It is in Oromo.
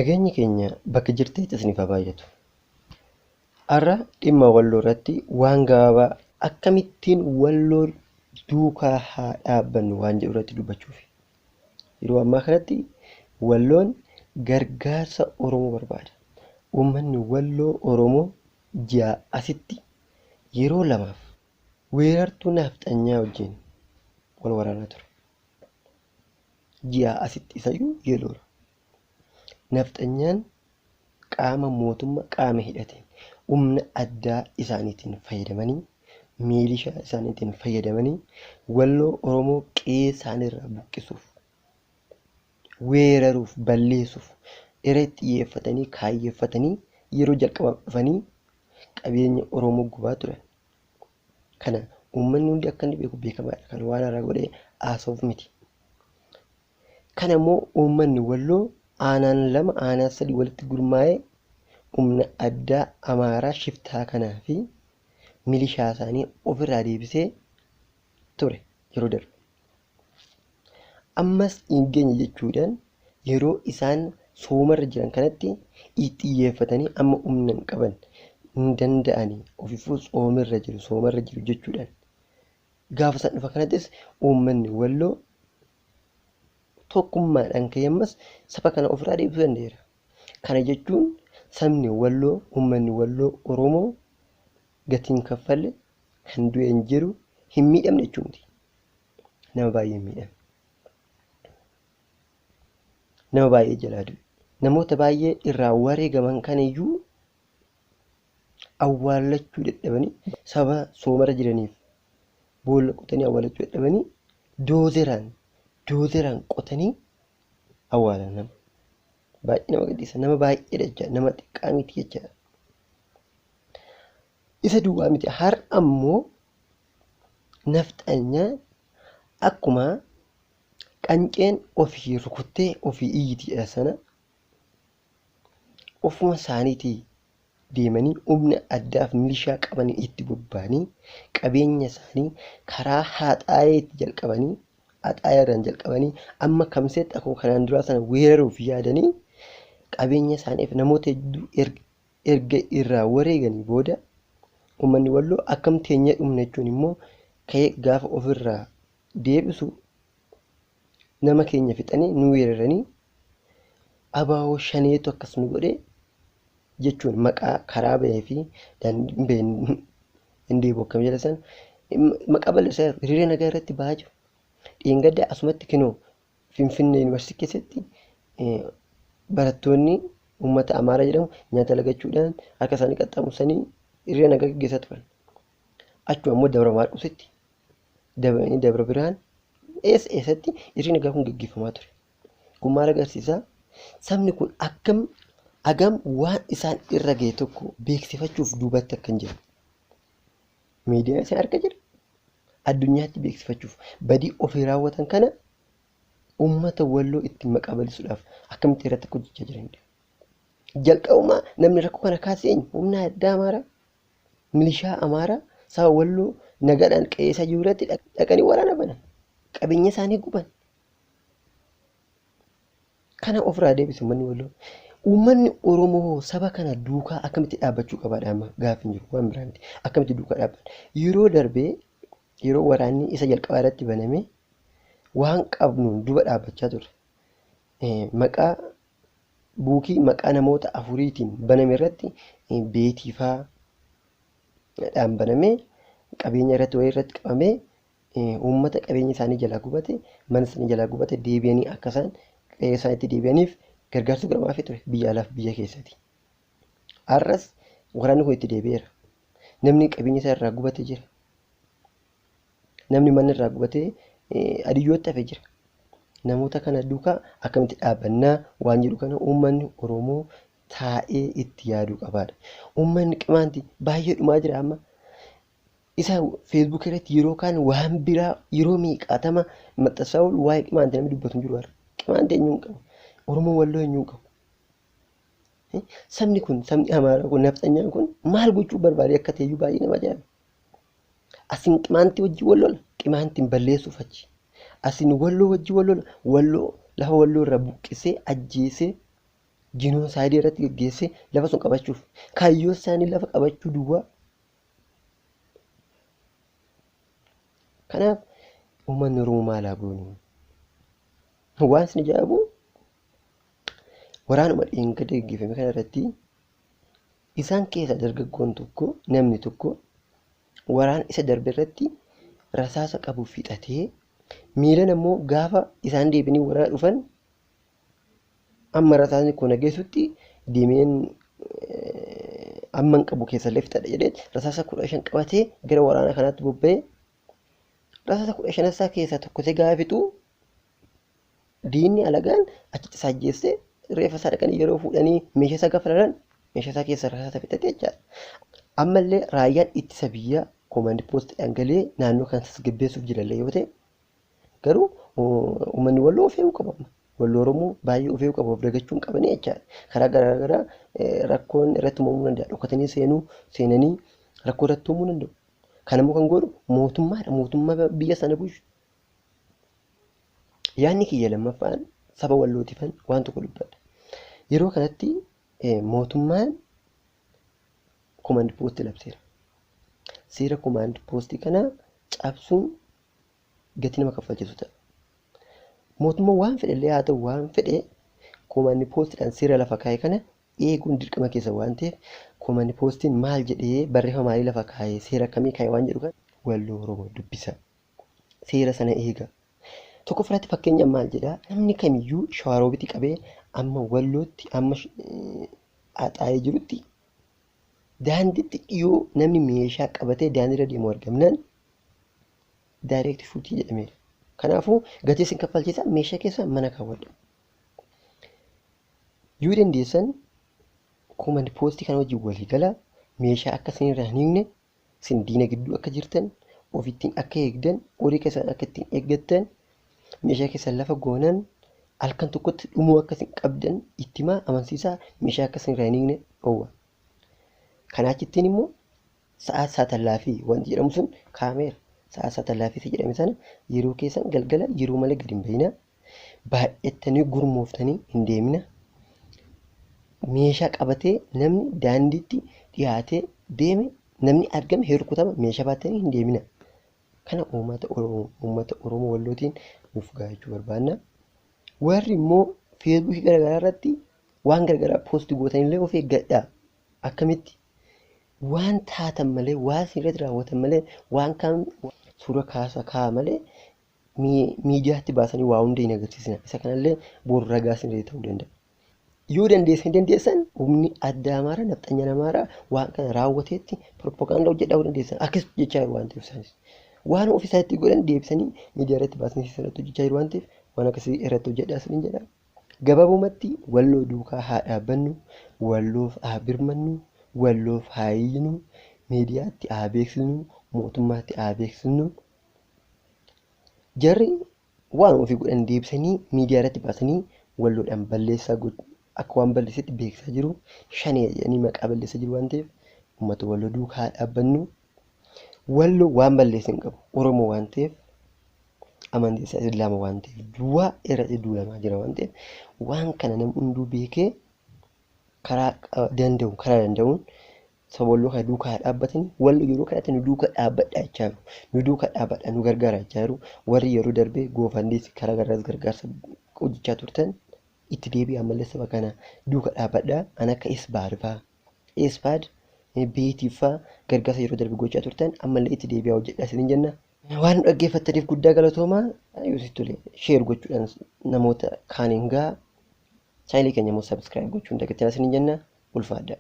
Nageenyi keenya bakka jirtanitti isiniif haa baay'atu. Har'a dhimma walloo irratti waan gabaabaa akkamittiin walloo duukaa haa dhaabbannu waan jedhu irratti dubbachuufi. Yeroo ammaa kanatti walloon gargaarsa Oromoo barbaada. Uummanni walloo Oromoo ji'a asitti yeroo lamaaf weerartuu naafxanyaa wajjin wal waraanaa ture. Ji'a asitti isayyuu yeroodha. Nafxanyaan qaama mootummaa qaama hidhateen humna addaa isaaniitiin fayyadamanii miilishaa isaaniitiin fayyadamanii walloo Oromoo qe'ee isaaniirraa buqqisuuf weeraruuf balleessuuf irratti xiyyeeffatanii kaayyeeffatanii yeroo jalqabaaf dhufanii qabeenya Oromoo gubaa turan. Kana uummanni hundi akka inni beeku beekamaadha. Kan waan haaraa godhee haasa'uuf miti. Kana immoo uummanni walloo aanaan lama aanaa sadii walitti gurmaa'ee humna addaa Amaaraa shiftaa kanaa fi milishaa isaanii ofirraa deebisee ture yeroo darbe. Ammas hin geenye jechuudhaan yeroo isaan soomarra jiran kanatti xiyyeeffatanii amma humna hin qaban hin danda'anii ofiifuu soomarra jiru soomarra jiru jechuudhaan gaafa isaan dhufa kanattis uummanni walloo tokkummaadhaan ka'ee ammas saba kana ofirraa deebisuu danda'eera. Kana jechuun sabni walloo uummanni walloo Oromoo gatiin kaffalle kan du'e hin jiru hin miidhamne jechuu miti. Nama baay'ee hin miidhamne. Nama baay'ee jalaa du'e. Namoota baay'ee irraa wareegaman kanayyuu awwaallachuu dadhabanii saba soomarra jiraniif boolla qotanii awwaallachuu dadhabanii doozeraan doozeraan qotanii awwaalan nama. Baay'ee nama gaddisiisa. Nama baay'eedha jecha nama xiqqaa miti jechaadha. Isa duwwaa miti har'a ammoo nafxanyaa akkuma qanceen ofii rukuttee ofii iyyiti jedha sana ofuma isaaniitii deemanii humna addaaf milishaa qabanii itti bobba'anii qabeenya isaanii karaa haxaayeetti jalqabanii haxaayeerraan jalqabanii amma kamseetti akkuma kanaan duraa sana weeraruuf yaadanii qabeenya isaaniif namoota hedduu erga irraa wareeganii booda uummanni walloo akkam teenyee dhumna jechuun immoo ka'ee gaafa ofirraa deebisu nama keenya fixanii nu weeraranii abaaboo shaneetu akkas nu godhe jechuun maqaa karaa bahee fi daandii bahee hin deebi'u akkam jedha sana maqaa balleessaa jiru hiriira nagaa irratti bahaa jiru. Dheengadda asumatti kinoo Finfinnee Yuunivarsiitii keessatti barattoonni uummata Amaaraa jedhamu nyaata lagachuudhaan harka isaanii qaxxaamursanii hiriira nagaa gaggeessaa turan. Achuma immoo Dabra Maarqositti Dabra Birhaan eessa eessatti hiriirri nagaa kun gaggeeffamaa ture. Kun maal agarsiisa? Sabni kun akkam hagam waan isaan irra gahe tokko beeksifachuuf duubatti akka hin jirre. Miidiyaa isaan harka jira. Addunyaatti beeksifachuuf badii ofii raawwatan kana uummata walloo ittiin maqaa balleessuudhaaf akkamitti irratti akka hojjechaa jiranidha. Jalqabumaa namni rakkoo kana kaase eenyu? Humna addaa Amaaraa, milishaa Amaaraa saba walloo nagaadhaan qe'ee isaa jiru irratti dhaqanii waraana banan. Qabeenya isaanii guban. Kana ofirraa deebise uummanni walloo. Uummanni Oromoo saba kana duukaa akkamitti dhaabbachuu qabaadha amma gaaffiin jiru waan biraa miti. Akkamitti duukaa dhaabbanna? Yeroo darbee yeroo waraanni isa jalqabaa irratti baname waan qabnuun duuba dhaabbachaa turre. Maqaa buukii maqaa namoota afuriitiin baname irratti beetii faa dhaan banamee qabeenya irratti wayii irratti qabamee uummata qabeenya isaanii jalaa gubate mana isaanii jalaa gubate deebi'anii akka isaan qe'ee isaaniitti deebi'aniif gargaarsi godhamaafii ture biyya alaaf biyya keessatti. Har'as waraanni kun itti deebi'eera. Namni qabeenya isaa irraa gubate jira. Namni mana irraa gubatee adiyyootti hafe jira. Namoota kana duukaa akkamitti dhaabbannaa waan jedhu kana uummanni Oromoo taa'ee itti yaaduu qabaadha. Uummanni qimaanti baay'ee dhumaa jira amma. Isa feesbuuk irratti yeroo kaan waan biraa yeroo meeqaatama maxxansaa oolu waa'ee qimaanti namni dubbatu hin jiru har'a. Qimaanti eenyuun qabu? Oromoon walloo eenyuun qabu? Sabni kun sabni Amaaraa kun nafxanyaan kun maal gochuu barbaade akka ta'e iyyuu baay'ee nama ajaa'iba. Asin qimaantii wajjin wal lola qimaantiin balleessuuf achi. Asin walloo wajjin wal lola walloo lafa walloo irraa buqqisee ajjeesee Genocide irratti geggeessee lafa sun qabachuuf kaayyoo isaanii lafa qabachuu duwwaa. Kanaaf uummanni Oromoo maal haa goonu? Waan isin ajaa'ibu waraanuma dheengadda geggeeffame kana irratti isaan keessa dargaggoon tokko namni tokko waraana isa darbe irratti rasaasa qabu fixatee miilan ammoo gaafa isaan deebianii waraana dhufan amma rasaasni kun geessutti deemeen amma hin qabu keessallee fixadha jedhee rasaasa 15 qabatee gara waraana kanaatti bobba'ee rasaasa 15 keessaa tokko gaafa fixu diinni alagaan achitti isaa ajjeessee reeffa isaa dhaqanii yeroo fuudhanii meeshaa isaa gaafa ilaalan meeshaa isaa keessaa rasaasa fixate jechaadha. Ammallee raayyaan ittisa biyyaa koomaandi poostiidhaan galee naannoo kan tasgabbeessuuf jirallee yoo ta'e garuu uummanni Walloo of eeguu qaba. Walloo Oromoo baay'ee of eeguu qaba, of dagachuu hin qabanii jechaadha. Karaa garaagaraa rakkoon irratti uumamuu danda'a. Dhokatanii seenanii rakkoo irratti uumuu danda'u. Kanammoo kan godhu mootummaadha. Mootummaa biyya sana bulchu. Yaadni kiyya lammaffaan saba Wallootiifan waan tokko dubbadha. Yeroo kanatti mootummaan koomaandi poostii labseera. Seera koomaandi poostii kana cabsuun gatii nama kaffalchiisu ta'a. Mootummaan waan fedhe illee haa ta'u waan fedhe koomaandi poostiidhaan seera lafa kaa'e kana eeguun dirqama keessa waan ta'eef koomaandi poostiin maal jedhee barreeffama maalii lafa kaa'e seera akkamii kaa'e waan jedhu kana Walloo Oromoo dubbisa. Seera sana eega. Tokko firaatti fakkeenyaaf maal jedhaa namni kamiyyuu Shawaroobitii qabee amma Wallootti amma Axaayee jirutti daandiitti dhiyoo namni meeshaa qabatee daandiirra deemu argamnaan direct shoot jedhameera. Kanaafuu gatii isin kaffalchiisaa meeshaa keessa mana kaawwadha. Yoo dandeessan koomaandi poostii kana wajjin walii galaa meeshaa akka isin irraa hin hiikne isin diina gidduu akka jirtan ofittiin akka eegdan horii keessan akka ittiin eeggattan meeshaa keessan lafa goonan halkan tokkotti dhumuu akka isin qabdan itti himaa amansiisaa meeshaa akka isin irraa hin hiikne dhoowwa. Kanaa achittiin immoo sa'aat saatallaa fi wanti jedhamu sun kaa'ameera. Sa'aat saatallaa fi jedhame sana yeroo keessan galgala yeroo malee gadi hin bahina. Baay'attanii gurmooftanii hin deemina. Meeshaa qabatee namni daandiitti dhiyaatee deeme namni argame hin rukutama meeshaa baattanii hin deemina. Kana uummata Oromoo Wallootiin nuuf gahaa barbaanna. Warri immoo feesbuukii garaagaraa irratti waan garaagaraa poostii gootanillee of eeggadhaa. Akkamitti waan taatan malee waan isin irratti raawwatan malee waan kaan suura kaasa kaa'a malee miidiyaatti baasanii waa hunda hin agarsiisina. Isa kanallee boru ragaa isin irratti ta'uu danda'a. Yoo dandeessan humni adda Amaaraa nafxanyaan Amaaraa waan kana raawwateetti propagaandaa hojjedhaa dandeessan akkas jechaa jiru waan ta'eef isaanis. Waan ofii isaatti godhan deebisanii miidiyaa irratti baasanii irratti hojjechaa jiru waan ta'eef waan akkasii irratti hojjedhaa isiniin jedha. Gabaabumatti Walloo duukaa haa dhaabbannu, Walloof haa birmannu, Walloof haa iyyinu, miidiyaatti haa beeksisnu, mootummaatti haa beeksisnu. Jarri waan ofii godhan deebisanii miidiyaa irratti baasanii Walloodhaan balleessaa akka waan balleessetti beeksisaa jiru. Shanee jedhanii maqaa balleessaa jiru waan ta'eef uummata Walloo duukaa haa dhaabbannu. Walloo waan balleesse hin qabu. Oromoo waan ta'eef amantii isaa Islaama waan ta'eef duwwaa irratti duulamaa jira waan ta'eef waan kana namni hunduu beekee karaa danda'uun saba Walloo kana duukaa haa dhaabbatanii. Walloo yeroo kanatti nu duukaa dhaabbadhaa jechaa jiru. Nu duukaa dhaabbadhaa nu gargaara jechaa jiru. Warri yeroo darbee goofandees karaa garaagaras gargaarsa hojjechaa turtan itti deebi'aa ammallee saba kana duukaa dhaabbadhaa. An akka Isbaad fa'aa Isbaad beetii fa'aa gargaarsa yeroo darbe gochaa turtan ammallee itti deebi'aa hojjedhaa isiniin jenna. Waan nu dhaggeeffattaniif guddaa galatoomaa. Yoo sitti tole share gochuudhaan namoota kaaniin gahaa. Chaanalii keenya immoo subscribe gochuun dagatinaa isiniin jenna. Ulfaadhaa.